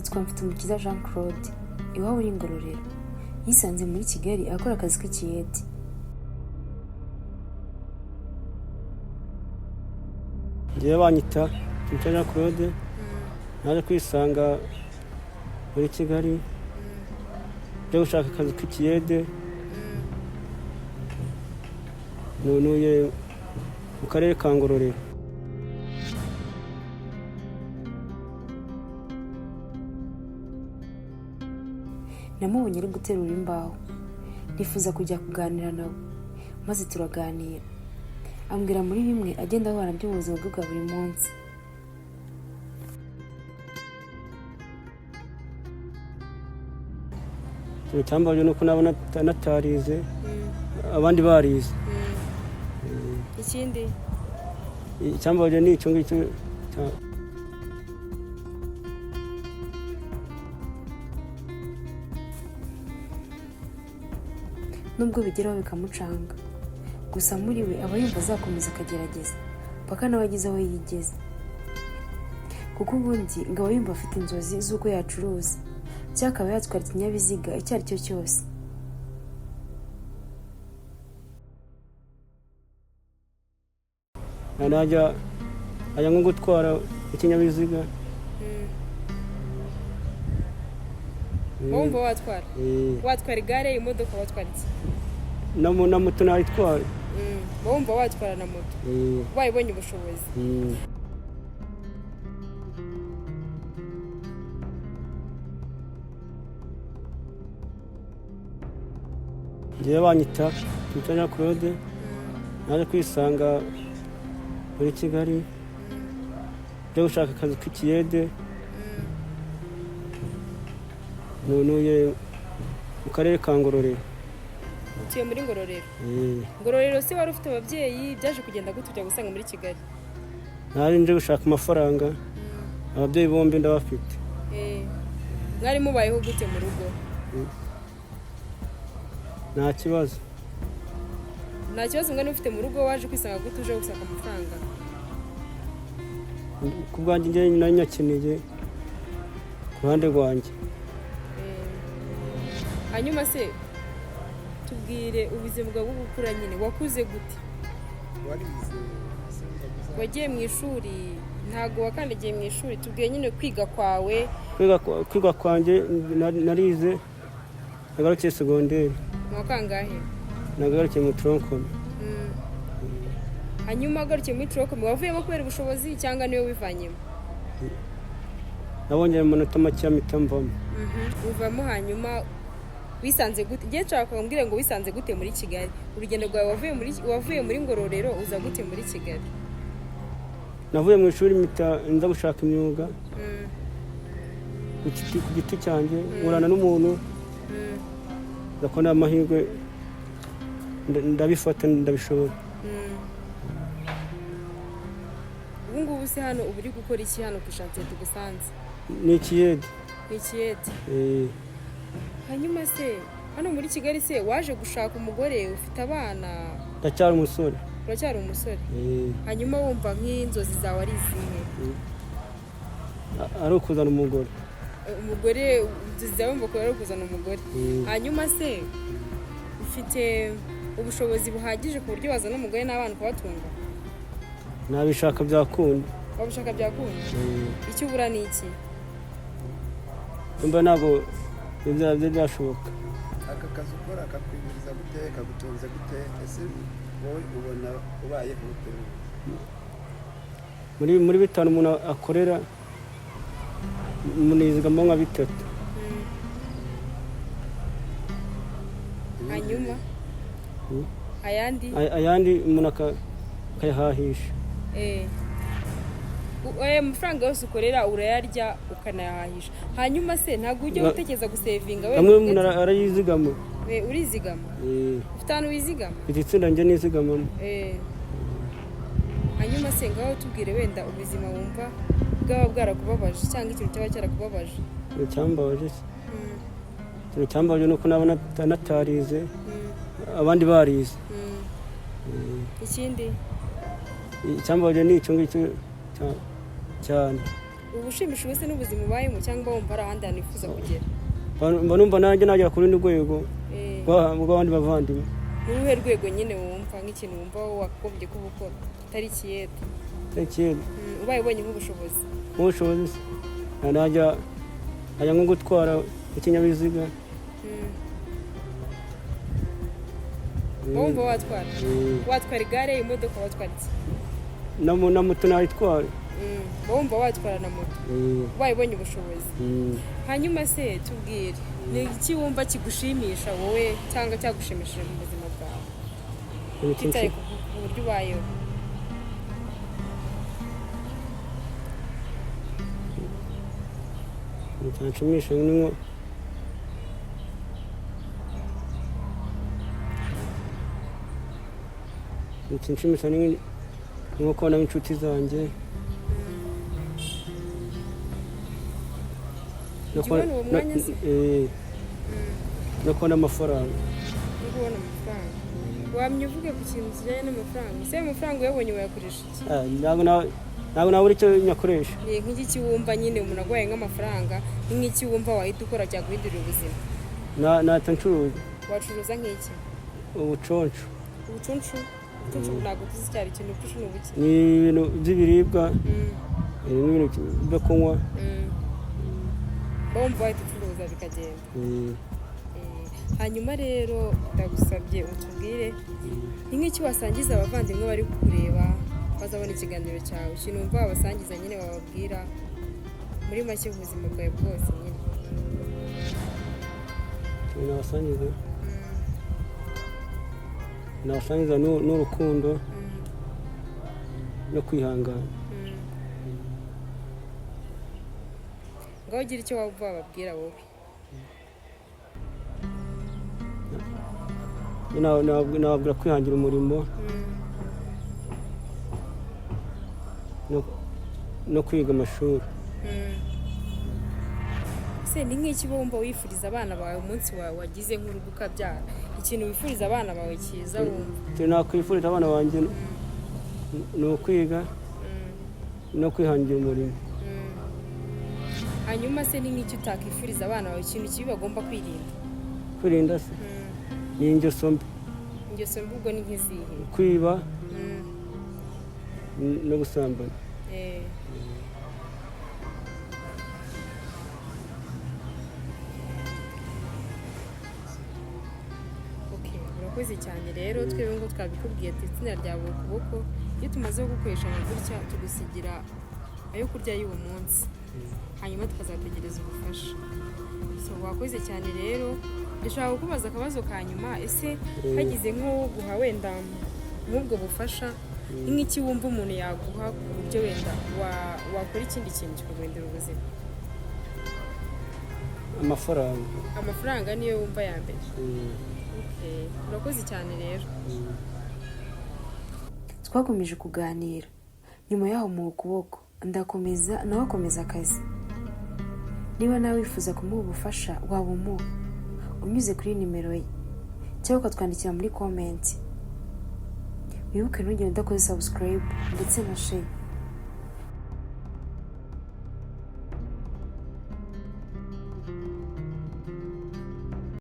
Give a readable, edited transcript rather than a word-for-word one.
Yitwa Mfitumukiza Jean Claude, iwabo ni Ngororero. Yisanze muri Kigali akora akazi k'ikiyede. Ngewe banyita Mucyo Jean Claude, naje kwisanga muri Kigali njya gushaka akazi k'ikiyede, ntuye mu karere ka Ngororero. Namubonye ari guterura imbaho, nifuza kujya kuganira nawe, maze turaganira, ambwira muri bimwe agenda ahura nabyo mu buzima bwe bwa buri munsi. Ikintu cyambabaje ni uko naba natarize abandi barize. Ikindi? Icyambabaje ni icyo ngicyo. Nubwo bigeraho bikamucanga, gusa muri we aba yumva azakomeza akagerageza paka nawe ageze aho yigeze, kuko ubundi ngo aba yumva afite inzozi z'uko yacuruza cyangwa akaba yatwara ikinyabiziga icyo ari cyo cyose. Najya ajya nko gutwara ikinyabiziga. Wumva watwara? Eh. Watwara igare, imodoka, watwara iki? Na moto nayitwara. Wumva watwara na moto? Eh. Ubaye ubonye ubushobozi? Mm. Ngewe banyita Mucyo Jean Claude, naje kwisanga muri Kigali njya gushaka akazi k'ikiyede, ntuye mu karere ka Ngororero. Utuye muri Ngororero? Eh. Ngororero se wari ufite ababyeyi? Byaje kugenda gute ujya gusanga muri Kigali? Nari nje gushaka amafaranga, ababyeyi bombi ndabafite. Mwari mubayeho gute mu rugo? Nta kibazo. Nta kibazo mwari mufite mu rugo? Waje kwisanga gute uje gushaka amafaranga? Ku bwanjye njye nari nyakeneye ku ruhande rwanjye. Hanyuma se tubwire ubuzima bwawe bwo gukura nyine, wakuze gute? Wagiye mu ishuri? Ntabwo wakandagiye mu ishuri? Tubwiye nyine kwiga kwawe. Kwiga kwanjye narize, nagarukiye segonderi. Mu wa kangahe? Nagarukiye mu tronc commun. Hanyuma agarukiye muri tronc commun, wavuyemo kubera ubushobozi cyangwa niwe wivanyemo? Nabonye amanota make mpita mvamo. Uvamo, hanyuma wisanze gute? Ngiye nshaka kumbwira ngo wisanze gute muri Kigali, urugendo rwawe, wavuye muri Ngororero uza gute muri Kigali? Navuye mu ishuri mpita nza gushaka imyuga ku giti cyanjye, nkorana n'umuntu, ndakora amahirwe ndabifata, ndabishobora. Ubu ngubu se hano uba uri gukora iki hano ku ishansiye tugusanze? Ni ikiyede. Ni ikiyede? Eh. Hanyuma se hano muri Kigali se waje gushaka umugore, ufite abana? Ndacyari umusore. Uracyari umusore? Eh. Hanyuma wumva nk'inzozi zawe ari izihe? Ari ukuzana umugore. Umugore, inzozi zawe wumva ko ari ukuzana umugore? Eh. Hanyuma se ufite ubushobozi buhagije ku buryo wazana umugore n'abana ukabatunga? Nabishaka byakunda. Wabishaka byakunda? Eh. Icyo ubura ni iki? Mba ntabwo ibyo byashoboka. Aka kazi ukora kakwinjiriza gute, kagutunze gute? Ese wowe ubona ubayeho ute? Muri bitanu umuntu akorera, umuntu yizigama nka bitatu. Hanyuma ayandi? Ayandi umuntu akayahahisha. Aya mafaranga yose ukorera urayarya ukanayahahisha? Hanyuma se ntabwo ujya utekereza gusevinga wenda? Amwe umuntu arayizigama. Urizigama? Eh. Ufite ahantu wizigama? Mfite itsinda njye nizigamamo. Hanyuma se ngaho tubwire wenda ubuzima wumva bwaba bwarakubabaje cyangwa ikintu cyaba cyarakubabaje. Icyambabaje se, ikintu cyambabaje ni uko naba natarize abandi barize. Ikindi? Icyambabaje ni icyo ngicyo cyane. Uba ushimishijwe se n'ubuzima ubayemo, cyangwa wumva hari ahandi hantu wifuza kugera? Mba numva nanjye nagera ku rundi rwego rw'abandi bavandimwe. Ni uruhe rwego nyine wumva, nk'ikintu wumva wowe wakagombye kuba ukora utari ikiyede? Ikindi? Ubaye ubonye nk'ubushobozi. Nk'ubushobozi se, najya nko gutwara ikinyabiziga. Wowe wumva watwara? Eh. Watwara igare, imodoka, watwara iki? Na moto nayitwara. Wowe wumva watwara na moto? Eh. Ubaye ubonye ubushobozi? Mm. Hanyuma se tubwire, ni iki wumva kigushimisha wowe cyangwa cyagushimishije mu buzima bwawe, utitaye ku buryo ubayeho? Ikintu cyanshimisha ni nko ikinshimisha ni nko kubona inshuti zanjye no Ujya kubona- ubona uwo mwanya se? No kubona amafaranga. No kubona amafaranga. Wamye uvuge ku kintu kijyanye n'amafaranga. Ese ayo mafaranga uyabonye wayakoresha iki? Ntabwo nabura icyo nyakoresha. Ni nk'iki wumva nyine umuntu aguhaye nk'amafaranga, ni nk'iki wumva wahita ukora cyaguhindurira ubuzima? Nahita ncuruza. Wacuruza nk'iki? Ubuconco. Ubucunshu? Ubucunshu ntabwo tuzi icyo ari cyo. Ni ubucunshu ni ubuki? Ni ibintu by'ibiribwa, n'ibintu byo kunywa. Wumva wahita ucuruza bikagenda? Eh. Hanyuma rero ndagusabye utubwire, ni nk'iki wasangiza abavandimwe bari kukureba, bazabona ikiganiro cyawe, ikintu wumva wabasangiza nyine, wababwira muri make ubuzima bwawe bwose nyine. Ikintu nabasangiza n'urukundo no kwihangana. Ngaho ugira icyo waba wababwira wowe. Nababwira kwihangira umurimo no kwiga amashuri. Ese ni nk'iki wumva wifuriza abana bawe umunsi wawe wagize nk'urugo ukabyara, ikintu wifuriza abana bawe cyiza wumva? Ikintu nakwifuriza abana banjye ni ukwiga no kwihangira umurimo. Hanyuma se ni nk'iki utakifuriza abana bawe, ikintu kibi bagomba kwirinda? Kwirinda se ni ingeso mbi. Ingeso mbi ubwo ni nk'izihe? Kwiba no gusambana. Okay, urakoze cyane rero. Twebwe ngo twabikubwiye ati itsinda rya buri kuboko, iyo tumaze gukoresha nka gutya tugusigira ayo kurya y'uwo munsi, hanyuma tukazategereza ubufasha. So wakoze cyane rero. Ndashaka kukubaza akabazo ka nyuma. Ese hagize nk'uguha wenda nk'ubwo bufasha, ni nk'iki wumva umuntu yaguha ku buryo wenda wakora ikindi kintu kikaguhindura ubuzima? Amafaranga. Amafaranga niyo wumva ya mbere? Okay, urakoze cyane rero. Twakomeje kuganira nyuma yaho mu ukuboko, ndakomeza nawe akomeza akazi. Niba nawe wifuza kumuha ubufasha, waba umuha unyuze kuri nimero ye cyangwa ukatwandikira muri comment. Wibuke ntugende udakoze subscribe ndetse na share.